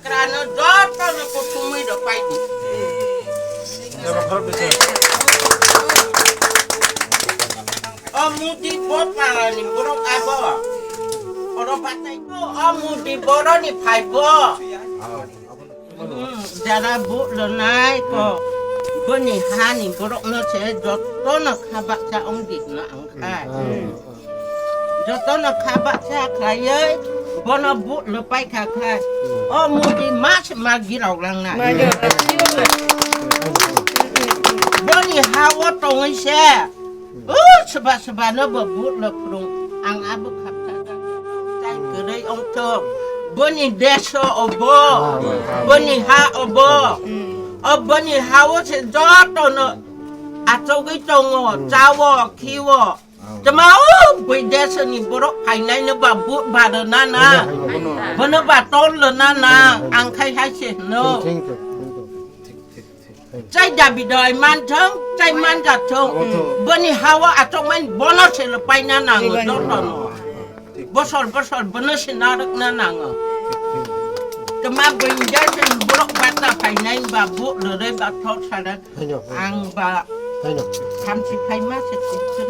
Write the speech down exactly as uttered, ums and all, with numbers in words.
Krano joto no kuthumwi rok pai di. O Mudi Bopara ni borok abo. Oro batai ko, o Mudi Boro ni phai bo. Hmm, jara bu lo nai ko. Boni ha ni borok no se joto no kha baksa ong di no ang khai. Jotono kha baksa khlaiwi bono vote rwpai kha khlai. O Modi ma se ma girok langnai. Boni ha-o tongwi se. O swba swba no bo vote rw phwrwng. Ang abo khapsa chai kwrwi ongthok. Boni desh obo. Boni ha obo. O boni ha-o se jotono achogwi tongo, chao, khio. Tama o bui desoni borok phainai no ba bu ba rwna na. Bono ba tol rwna na. Ang khai hai se hwno. Chai dabi doi man thong, chai man da thong. Boni ha-o achok man bono se lo paina nango jotono. Bosor bosor bono se narwkna nango. Tama bui desoni borok bata phainai ba bu rwrwi ba thok sadak. Ang ba thamchi phaima se tongthok.